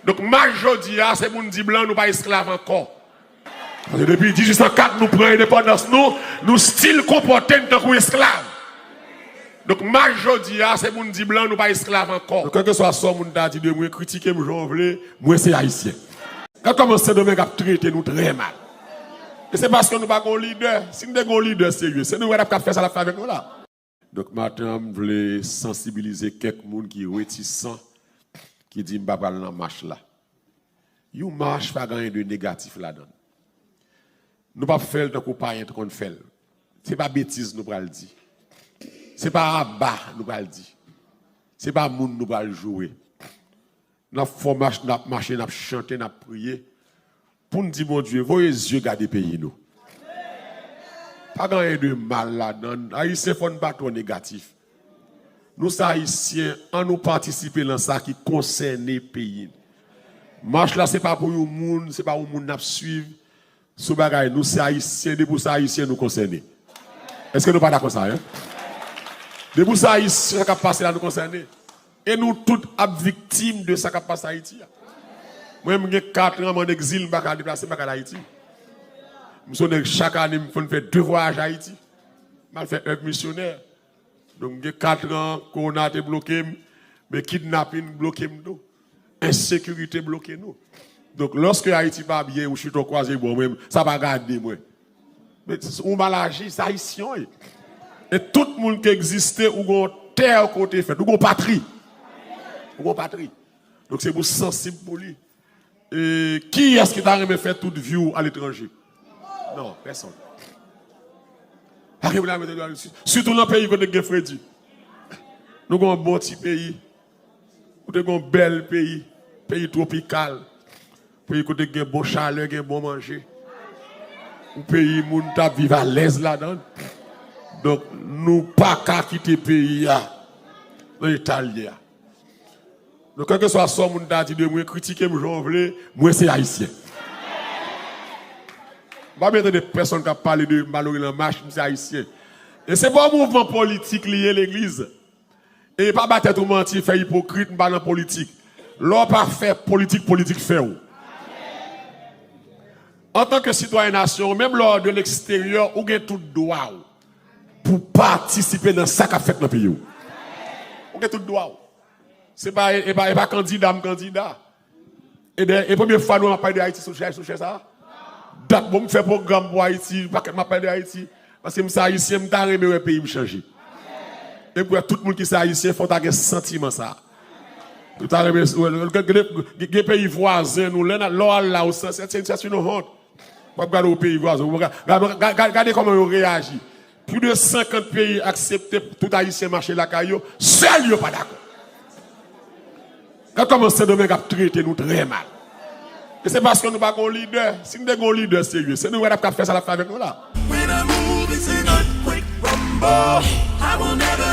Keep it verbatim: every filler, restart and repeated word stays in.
Donk, mach jodi a, se pou n di blan nou pa esklav ankò. Paske depi dizuit san kat nou pran endepandans nou, nou still konpòte n tankou esklav. Donk, mach jodi a, se pou n di blan nou pa esklav ankò. Donk, kèlkeswa sa moun ta di de mwen, kritike m jan w vle, mwen se Ayisyen. Gad kòman Sendomeng ap trete nou trè mal. E se paske nou pa gon lidè. Si n te gon lidè serye, se nou wè n ap ka fè sa l ap fè avèk nou la. Donk, maten an, m vle sansibilize kèk moun ki retisan, ki di m pa pral nan mach la. Yon mach pa gen anyen de negatif ladan l. Nou p ap fè l tankou payen t konn fè l. Se pa betiz nou pral di. Se pa aba nou pral di. Se pa moun nou pral joure. N ap fè mach, n ap mache, n ap chante, n ap priye. Pou n di Bondye, voye zye gade peyi nou. Pa gen anyen de mal ladan l. Ayisyen, fò n pa twò negatif. Nou se Ayisyen, ann nou patisipe nan sa ki konsène peyi n. Mach la, se pa pou yon moun, se pa yon moun n ap swiv. Sou bagay, nou se Ayisyen, depi w se Ayisyen, nou konsène. Èske nou pa dakò sa, en? Depi w se Ayisyen, sa k ap pase la, nou konsène. E nou tout ap viktim de sa k ap pase Ayiti a. Mwen, m gen kat an, m ann egzil, m pa ka deplase, m pa ka al Ayiti. M se yon nèg, chak ane, m fè, m fè de vwayaj Ayiti. M al fè èv misyonè. Donk, m gen kat an, kowona te bloke m, men kidnapin bloke m tou. Ensekirite bloke nou. Donk, lòske Ayiti pa byen, ou chita, w kwaze bò mwen, sa pa gade mwen. Men, ou mal aji, se Ayisyen w ye. E tout moun ki egziste, ou gon tè kote fèt, ou gon patri. Ou gon patri. Donk, se pou sansib pou li. E kiyès ki ta renmen fè tout vi w aletranje? Non, pèsonn. Pa gen pou la mete dwa, si- sitou nan peyi kote gen fredi. Nou gen yon bon ti peyi. Ou te gen yon bèl peyi, peyi twopikal, peyi kote gen bon chalè, gen bon manje. Yon peyi moun t ap viv alèz ladan l. Donk, nou pa ka kite peyi a nan eta l ye a. Donk, kèlkeswa sa moun ta di de mwen, kritike m jan w vle, mwen se Ayisyen. M pa byen tande pèsonn k ap pale de Mallory Lanmach, m se Ayisyen. E se pa yon mouvman politik li ye, legliz. E pa ba tèt ou manti, fè ipokrit, m pa nan politik. Lè w pa fè politik, politik fè w. Antanke sitwayen nasyon, menm lè w de leksteryè, ou gen tout dwa w pou patisipe nan sa k ap fèt nan peyi w. Ou gen tout dwa w. Se pa, e pa, e pa kandida m kandida. E dayè, e premye fwa nou ap pale de Ayiti sou chè, sou chè sa a. Dat bon, m fè pwogram pou Ayiti, pakèt m ap pale de Ayiti. Paske m se Ayisyen, m ta renmen wè peyi m chanje. E m kwè tout moun ki se Ayisyen, fò w ta gen santiman sa a. Ou ta renmen, gen, gen, gen peyi vwazen nou, lè n a, lè w al la, ou se, se, se, se yon wont. W ap gade yon peyi vwazen, w ap gade, gade, gade, gade kòman yo reyaji. Plis de senkant peyi aksepte tout Ayisyen mache lakay yo, sèl yo pa dakò. Gad kòman Sendomeng ap trete nou trè mal. E se paske nou pa gon lidè. Si n te gon lidè serye, se nou wè n ap ka fè sa l ap fè avèk nou la. When I move, it's an earthquake rumble. I will never